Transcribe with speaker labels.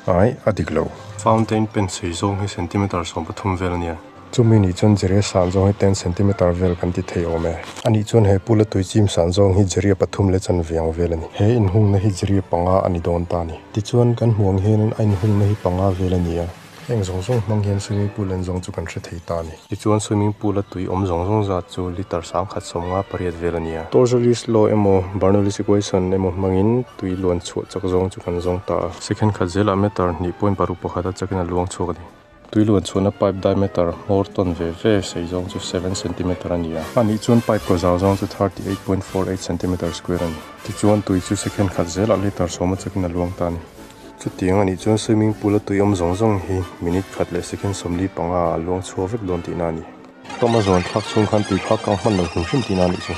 Speaker 1: Ai, a dik lo. Fountain pen sei zawng hi centimeter 13 vel a nia. Chumi nih chuan jeria san zawng hi 10 centimeter vel kan ti thei awm e. Anih chuan he pool a tui chim san zawng hi jeria pathum leh chanve ang vel a ni. He inhungna hi jeria panga a ni dawn ta a ni. Tichuan kan hmuh ang hianin a inhungna hi panga vel a ni a. Heng zawng zawng hmang hian swimming pool en zawng chu kan hre thei ta a ni. Tichuan swimming pool a tui awm zawng zawng zat chu litre 1058 vel a ni a. Torricelli's law emaw Bernoulli's equation emaw hmangin tui luan chhuah chak zawng chu kan zawng ta a. Second khat zelah meter hnih point paruk pakhat a chakin a luang chhuak a ni. Tui luan chhuahna pipe diameter hmawr tawn ve ve sei zawng chu 7 centimeter a ni a. Anih chuan pipe kaw zau zawng chu 38.48 centimeter square a ni. Tichuan tui chu second khat zelah litre 10 a chakin a luang ta a ni. Chutiang anih chuan swimming pool a tui awm zawng zawng hi minute khat leh second 45 ah a luang chhuak vek dawn tihna a ni. Tawm a zawn thlak chhung khan tui kha a kang hman lo hrim hrim tihna anih chu.